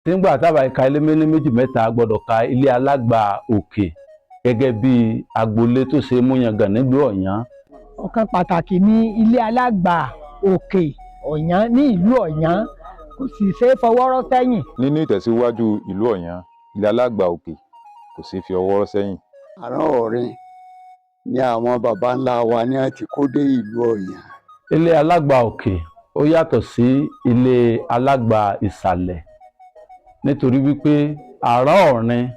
Nígbà tábà ka ilé méní méjì mẹ́ta, gbọ́dọ̀ ka Ilé Alágbà Òkè gẹ́gẹ́ bí agboolé tó ṣe é mú yangàn nílùú Ọ̀yán. Ọ̀kan pàtàkì ní Ilé Alágbà Òkè Ọ̀yán ní ìlú Ọ̀yán, kò sì ṣeé fọwọ́ rọ́ sẹ́yìn. Nínú ìtẹ̀síwájú ìlú Ọ̀yán, Ilé Alágbà Òkè kò ṣeé fi ọwọ́ rọ́ sẹ́yìn. Àrán Ọ̀rin ni àwọn baba ńlá wa ní wọ́n ti kó dé ìlú Ọ̀yán. Ilé Alágbà Òkè ó yàtọ̀ sí Ilé Alágbà Ìsàlẹ̀ nítorí wípé Àrán Ọ̀rin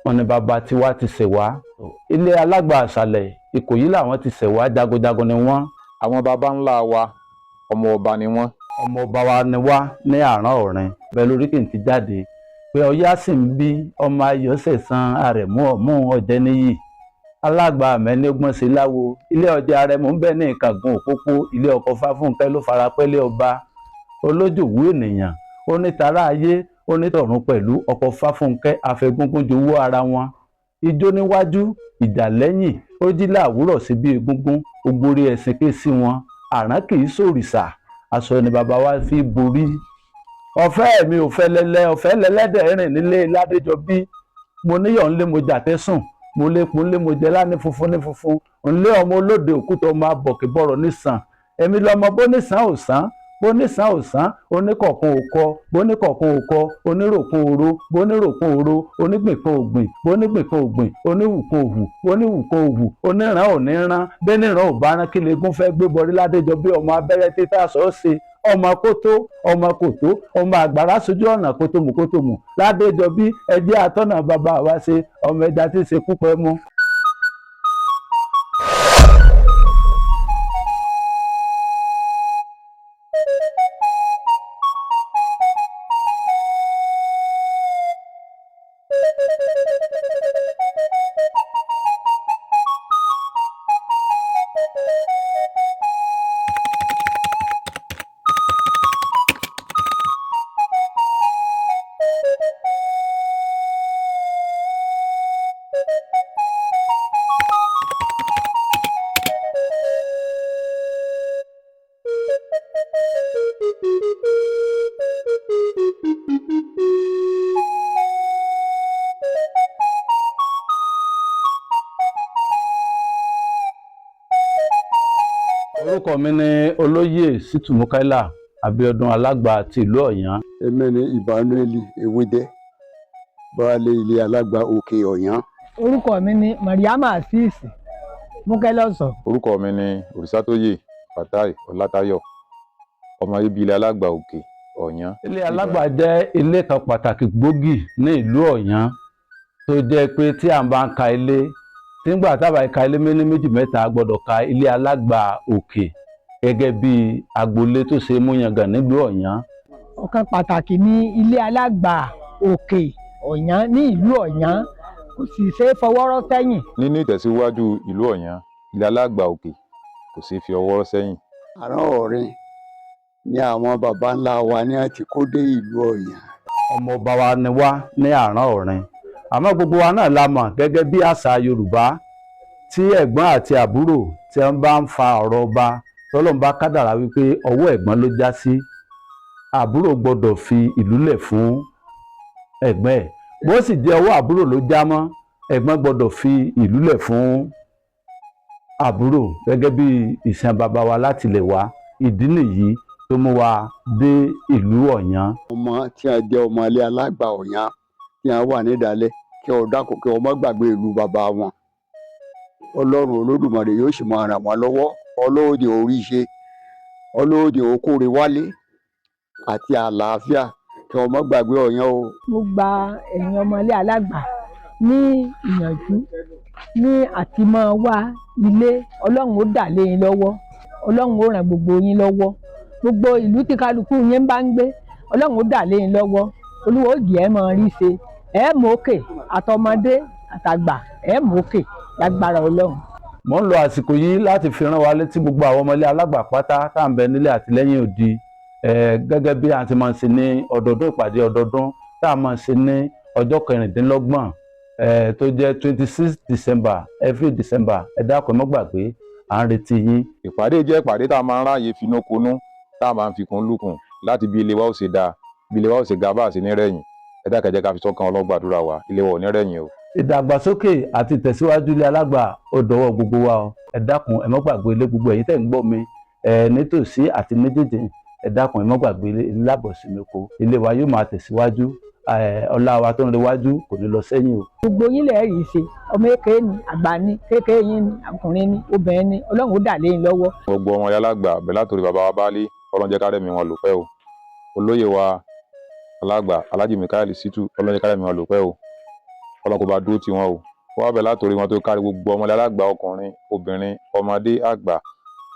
wọn ni bàbá tiwa ti ṣẹ̀ wá. Ilé Alágbà Ìsàlẹ̀, Ìkòyí làwọn ti ṣẹ̀ wá, jagunjagun ni wọ́n. Àwọn baba ńlá wa, ọmọ ọba ni wọ́n. Ọmọ ọba wa ni wá ní Àrán Ọ̀rin. Bẹ́ẹ̀ lórí kì í ti jáde pé Ọya sì ń bí ọmọ ayọ̀ sẹ̀sán àrẹ̀mú ọ̀mú ọ̀jẹ̀ níyì alágbà mẹ́ni ọgbọ́n sí láwo ilé ọjà Àrẹ̀mú ń bẹ ní Ìkàgùn Òpópó. Ilé ọkọ̀ Fáfúnkẹ́ ló fara pẹ́lẹ́ ọba olójòwú ènìyàn, onítara ayé, onítọ̀run pẹ̀lú. Ọkọ̀ Fáfúnkẹ́ afẹ́gúngún jowó ara wọn, ijó níwájú, ìjà lẹ́yìn, ó jí láàwúrọ̀ sí bí egúngún ogorí ẹ̀sìn ké sí wọn. Àrán kì í sòrìṣà, aṣọ ni bàbá wa fi borí. Ọ̀fẹ́ mi ò fẹ́ lẹ́lẹ́, ọ̀fẹ́ lẹ́lẹ́dẹ̀ rìn nílé Ládéjọbí. Mo níyọ̀ ńlé, mo jàtẹ́sùn, mo lépo ńlé, mo jẹ láni funfun ní funfun ńlé. Ọmọ olóde òkúta, ọmọ abọ̀kì bọ̀rọ̀ nísàn. Èmi lọmọ bónísàn ò sàn, bónísàn ò sàn, oníkọ̀kan ò kọ, bóníkọ̀kan ò kọ, oníròkun òro, bóníròkun òro, onígbìnkan ògbìn, bónígbìnkan ògbìn, oníwùkan òhù, bóníwùkan òhù, oníran ò ní rán, bẹ́nìrán ò bá rán. Kí legun fẹ́ gbé bọrí? Ládéjọbí, ọmọ abẹ́rẹ́ títà sọ́ọ́sì, ọmọ kótó, ọmọ kòtó, ọmọ àgbàrá sojú ọ̀nà kótómù kótómù. Ládéjọbí, ẹjẹ́ àtọ́nà bàbá wa ṣe ọmọ ẹja tí ń ṣe kúpẹ́ mú. Orúkọ mi ni Olóyè Ṣítù Mukaila Abíọ́dún, Alágbà ti ìlú Ọ̀yán. Èmi ni Emmanuel Ewédé, baálé Ilé Alágbà Òkè Ọ̀yán. Orúkọ mi ni Mariama Azeez Múkẹ́lọ́sọ. Orúkọ mi ni Òrìṣàtóyè Fatai Ọlátayọ̀, ọmọ bíbí Ilé Alágbà Òkè Ọ̀yán. Ilé Alágbà jẹ́ ilé kan pàtàkì gbòógì ní ìlú Ọ̀yán tó jẹ́ pé tí à ń bá ń ka ilé, nígbà tábà ka ilé méní méjì mẹ́ta, gbọ́dọ̀ ka Ilé Alágbà Òkè gẹ́gẹ́ bí agboolé tó ṣe é mú yangàn nílùú Ọ̀yán. Ọ̀kan pàtàkì ní Ilé Alágbà Òkè Ọ̀yán ní ìlú Ọ̀yán, kò sì ṣeé fọwọ́ rọ́ sẹ́yìn. Nínú ìtẹ̀síwájú ìlú Ọ̀yán, Ilé Alágbà Òkè kò ṣeé fi ọwọ́ rọ́ sẹ́yìn. Àrán Ọ̀rin ni àwọn baba ńlá wa ní wọ́n ti kó dé ìlú Ọ̀yán. Ọmọ ọba wa ni wá ní Àrán Ọ̀rin, àmọ́ gbogbo wa náà la mọ̀ gẹ́gẹ́ bí àṣà Yorùbá, tí ẹ̀gbọ́n àti àbúrò tí wọ́n bá ń fa ọ̀rọ̀ ọba, tọ́lọ́run bá kádàrá wípé ọwọ́ ẹ̀gbọ́n ló já sí, àbúrò gbọ́dọ̀ fi ìlú lẹ̀ fún ẹ̀gbọ́n ẹ̀. Bó sì jẹ́ ọwọ́ àbúrò ló já mọ́, ẹ̀gbọ́n gbọ́dọ̀ fi ìlú lẹ̀ fún àbúrò gẹ́gẹ́ bí ìṣàn bàbá wa láti lè wá. Ìdí nìyí tó mú wa dé ìlú Ọ̀yán. Ọmọ tí a jẹ́ ọmọ Ilé Alágbà Ọ̀yán tí a wà nídàálẹ̀, kí ọ dákun, kí ọ má gbàgbé ìlú bàbá wọn. Ọlọ́run Olódùmarè yóò sì máa ràn wọ́n lọ́wọ́. Ọlọ́òdì orí ṣe, ọlọ́òdì okòrè wálé àti àlàáfíà. Kí ọ má gbàgbé Ọ̀yán o. Mo gba ẹ̀yin ọmọ Ilé Alágbà ní ìyànjú ní àti máa wá ilé. Ọlọ́run ó dà lé yín lọ́wọ́, Ọlọ́run ó ràn gbogbo yín lọ́wọ́. Gbogbo ìlú tí kálukú yín bá ń gbé, Ọlọ́run ó dà lé yín lọ́wọ́. Olúwa ó jẹ́ ẹ máa rí ṣe, ẹ mọ̀ òkè, àtọmọdé àtàgbà, ẹ mọ̀ òkè lágbára Ọlọ́run. Mo ń lo àsìkò yìí láti fi rán wa létí, gbogbo àwọn ọmọ Ilé Alágbà pátá tá à ń bẹ nílé àti lẹ́yìn odi, gẹ́gẹ́ bí a ti máa ń ṣe ní ọdọọdún, ìpàdé ọdọọdún tá a máa ń ṣe ní ọjọ́ 26, tó jẹ́ 26 December every December. Ẹ dákun, ẹ má gbàgbé, à ń retí yín. Ìpàdé jẹ́ ìpàdé tá a máa ń ráàyè finúkonú, tá a máa ń fikùn lukùn láti bí ilé wa ó ṣe dáa. Bí ilé wa ò sì ga bá a sì ní rẹ̀yìn, ẹ dákẹ́ jẹ́ ká fi sọ́kàn, Ọlọ́run gbàdúrà wa, ilé wa ò ní rẹ̀yìn o. Ìdàgbàsókè àti ìtẹ̀síwájú ilé Alágbà, ó dọwọ́ gbogbo wa o. Ẹ dákun, ẹ má gbàgbé ilé. Gbogbo ẹ̀yin tẹ́ ń gbọ́ mi ẹ nítòsí àti méjèèjì, ẹ dákun, ẹ má gbàgbé ilé lábọ̀símẹ́kọ. Ilé wa yóò máa tẹ̀síwájú, ọlá wa tó ń rewájú kò ní lọ sẹ́yìn o. Gbogbo yín lẹ rí ṣe, ọmọ èké ni, àgbà ni, kékeré yín ni, ọkùnrin ni, obìnrin ni, Ọlọ́run ó dà lé yín lọ́wọ́. Gbogbo ọmọ Alágbà bẹ̀rẹ̀ látòrí bàbá wa baálé, Ọlọ́run jẹ́ kárẹ̀mí wọn lò pẹ́ o. Olóyè wa Alágbà, Alhaji Mikael Situ, Ọlọ́run jẹ́ kárẹ̀mí wọn lò pẹ́ o. Ọlọ́run kò bá dúró tì wọ́n o. Wọ́n wá bẹ̀ látòrí wọn tó kárí gbogbo ọmọ Alágbà, ọkùnrin, obìnrin, ọmọdé, àgbà,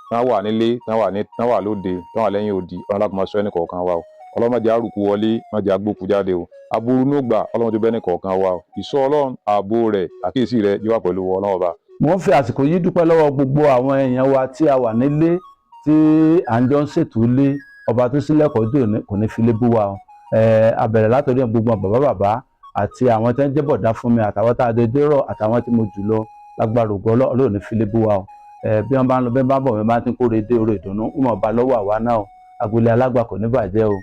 tán wà nílé, tán wà ní, tán wà lóde, tán wà lẹ́yìn odi, Ọlọ́run láti máa sọ ẹnì kọ̀ọ̀kan wa o. Ọlọ́run má jẹ́ àrùkù wọlé, má jẹ́ agbókù jáde o. Aburú ní ògbà, Ọlọ́run tó bẹ́ẹ̀ ní kọ̀ọ̀kan wa o. Ìṣọ́ Ọlọ́run, ààbò rẹ̀, àkíyèsí rẹ̀ yóò wà pẹ̀lú Ọlọ́run ọba. Mo ń fi àsìkò yìí dúpẹ́ lọ́wọ́ gbogbo àwọn èèyàn wa tí a wà nílé, tí à ń jọ ń ṣètò ilé. Ọba tó sílẹ̀kọ̀ọ́ jò ní kò ní fi lé bú wa o. A bẹ̀rẹ̀ látọ̀dọ̀ gbogbo àwọn bàbá bàbá àti àwọn tí wọ́n jẹ́ bọ̀dá fún mi, àtàwọn tá a jọ dérò, àtàwọn tí mo jù lọ. Lágbára ògo Ọlọ́run ní fi lé bú wa o. Bí wọ́n bá ń lọ, bí wọ́n bá ń bọ̀, bí wọ́n bá ti ń kóre dé, oore ìdùnnú ń mọ̀ bá lọ́wọ́ àwa náà o. Agboolé Alágbà kò ní bàjẹ́ o.